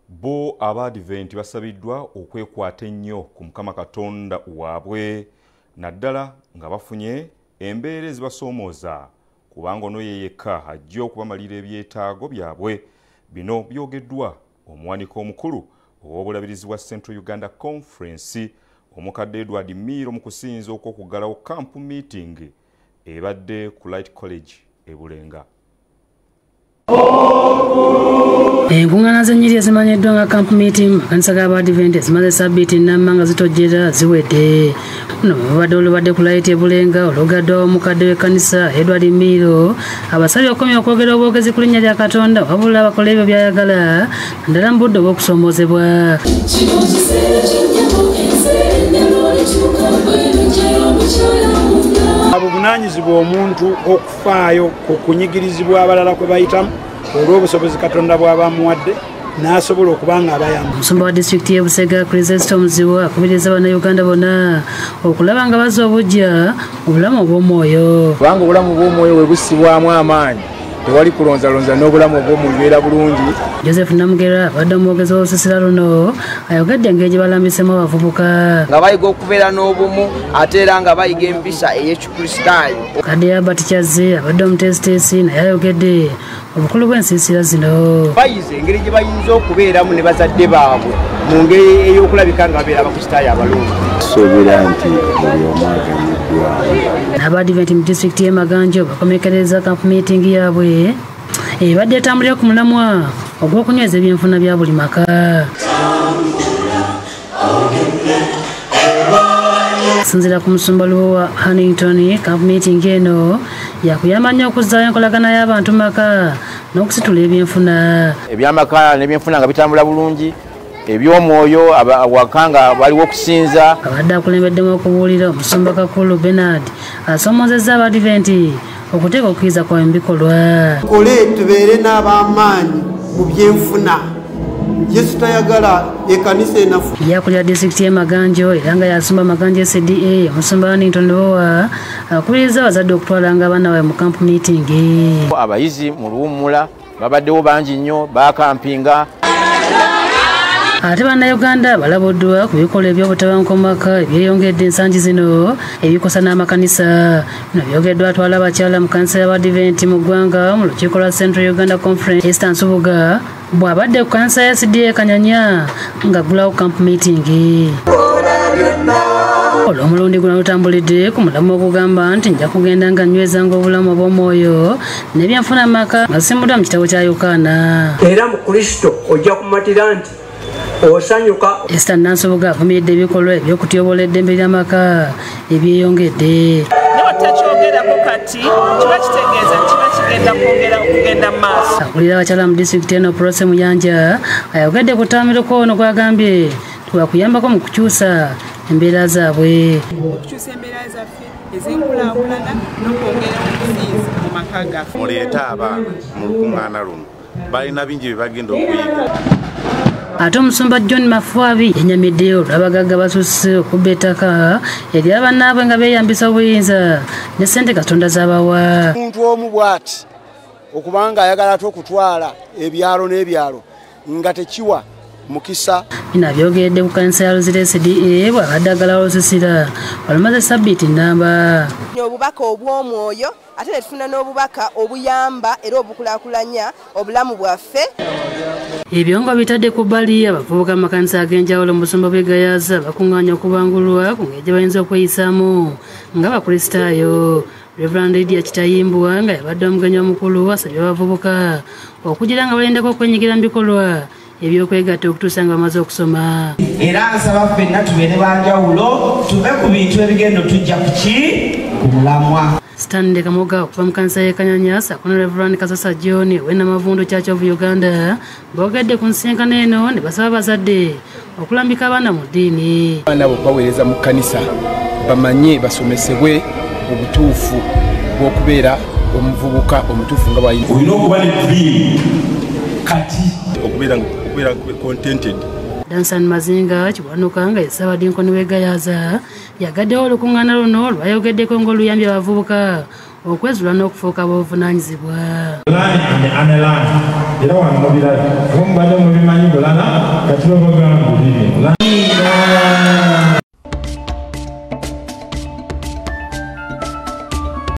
Bo Abadiventi basabiddwa okwekwata ennyo ku Mukama Katonda waabwe, naddala nga bafunye embeera ezibasoomooza, kubanga ono ye yekka ajja okubamalira ebyetaago byabwe. Bino byogeddwa omuwanika omukulu ow'obulabirizi bwa Central Uganda Conference, omukadde Edward Miiro, mu kusinza okw'okuggalawo camp meeting ebadde ku Light College e Bulenga. Enkuŋŋaana z'ennyiri ezimanyiddwa nga camp meeting mu makanisa g'Abadiventi zimaze sabbiiti nnamba nga zitojjera ziwedde. Luno bubadde olubadde ku Light e Bulenga olugaddwawo omukadde w'ekkanisa Edward Miiro, abasabye okukomya okwogera obwogezi ku linnya lya Katonda wabula bakole ebyo by'ayagala, naddala mu budde obw'okusoomoozebwa. Obuvunaanyizibwa omuntu okufaayo ku kunyigirizibwa abalala kwe bayitamu olw'obusobozi Katonda bw'abamuwadde n'asobola okuba nga abayamba. Omusumba wa disitulikiti y'e Busega Chrysostom Muzibu akubiriza Bannayuganda bonna okulaba nga bazza obuggya obulamu obw'omwoyo. Kubanga obulamu bw'omwoyo bwe bussibwamu amaanyi, tewali kulonzalonza n'obulamu obw'omwoyo bubeera bulungi. Joseph Namugera abadde omwogezi w'olusisira luno ayogedde engeri gye balambisemu abavubuka nga bayiga okubeera n'obumu ate era nga bayiga empisa ey'Ekikristaayo. Kadde Albert Kyazze abadde omuteesiteesi naye ayogedde obukulu bw'ensiisira zino. Bayize engeri gye bayinza okubeeramu ne bazadde baabwe mu ngeri ey'okulabika nga babeera Abakristaayo abalungi. Suubira nti buli omu aganyuddwa. Abadiventi mu disitulikiti y'e Maganjo bakomekereza camp meeting yaabwe ebadde etambulira ku mulamwa ogw'okunyweza ebyenfuna bya buli maka. Okusinziira ku musumba Lubowa Hannington, camp meeting eno yakuyamba nnyo okuzzaayo enkolagana y'abantu mu maka n'okusitula ebyenfuna. Ebyamaka n'ebyenfuna nga bitambula bulungi, eby'omwoyo awaka nga waliwo okusinza. Abadde akulembeddemu okubuulira omusumba Kakulu Bernard asoomozezza Abadiventi okuteeka okukkiriza kwabwe mu bikolwa. Tukole tubeere n'ab'amaanyi mu byenfuna. Yesu tayagala ekkanisa enafu. Yakulira disitulikiti y'e Maganjo era nga yasumba Maganjo SDA, omusumba Hannington Lubowa akubiriza abazadde okutwalanga abaana baabwe mu camp meeting. Abayizi mu luwummula babaddewo bangi nnyo, bakampinga. Ate Bannayuganda balabuddwa ku bikolwa eby'obutabanguko mu maka ebyeyongedde ensangi zino ebikosa n'amakanisa. Bino byogeddwa atwala abakyala mu kkanisa y'Abadiventi mu ggwanga mu lukiiko lwa Central Uganda Conference Esther Nsubuga bw'abadde ku kkanisa ya SDA Kanyanya ng'aggulawo camp meeting. Olw'omulundi guno lutambulidde ku mulamwa ogugamba nti nja kugenda nga nywezanga obulamu obw'omwoyo n'ebyenfuna mu maka nga zisimbuddwa mu kitabo kya Yokaana. Era mu Kristo ojja kumatira nti osanyuka. Esther Nansubuga avumiridde ebikolwa eby'okutyoboola eddembe ly'amaka ebyeyongedde. Naye otakyogerako kati kiba kitegeeza nti kiba kigenda kwongera okugenda mu maaso. Akulira abakyala mu disitulikiti eno Prose Muyanja ayogedde ku ttamiruko ono gw'agambye twakuyambako mu kukyusa embeera zaabwe. Okukyusa embeera zaffe ez'enkulaakulana n'okwongera okusinza mu maka gaffe. Muleete abaana mu lukuŋŋaana luno, balina bingi bye bagenda okuyiga. Ate omusumba John Mafwabi yenyamidde olw'abagagga basusse okubba ettaka eri abannaabwe nga beeyambisa obuyinza ne ssente Katonda z'abawa. Omuntu omu bw'ati okubanga ayagala ate okutwala ebyalo n'ebyalo nga tekiwa mukisa. Bino abyogeredde ku kkanisa ya Luzira SDA bw'abadde aggalawo olusisira olumaze sabbiiti nnamba. Obubaka obw'omwoyo ate ne tufuna n'obubaka obuyamba era obukulaakulanya obulamu bwaffe. Ebyo nga bitadde ku bbali, abavubuka mu makanisa ag'enjawulo mu busumba bw'e Gayaza bakuŋŋaanya okubangulwa ku ngeri gye bayinza okweyisaamu ng'Abakristaayo. Reverend Lydia Kitayimbwa nga yabadde omugenyi omukulu asabye abavubuka okugira nga balindako okwenyigira mu bikolwa ebyokwegatta okutuusa nga bamaze okusoma. Era nsaba ffenna tubeere banjawulo, tuve ku bintu ebigendo tujja ku ki? Ku mulamwa. Stanley Kamoga okuva mu kkanisa y'e Kanyanya ssaako ne Reverend Kasasa John ow'e Namavundu Church of Uganda boogedde ku nsisinkano eno ne basaba abazadde okulambika abaana mu ddiini. Abaana abo baweereza mu kkanisa bamanye basomesebwe obutuufu bw'okubeera omuvubuka omutuufu nga bw'alina. Olina okuba ne dream kati okubeera contented. Dansan Mazinga Kiwanuka nga ye Ssaabadinkoni w'e Gayaza yagaddewo olukuŋŋaana luno lwayogeddeko ng'oluyambye abavubuka okwezuula n'okufuuka ab'obuvunaanyizibwa. Learn and unlearn. Era wano mubirabye, oba mubadde mubimanyi bulala Kati babagamba biri.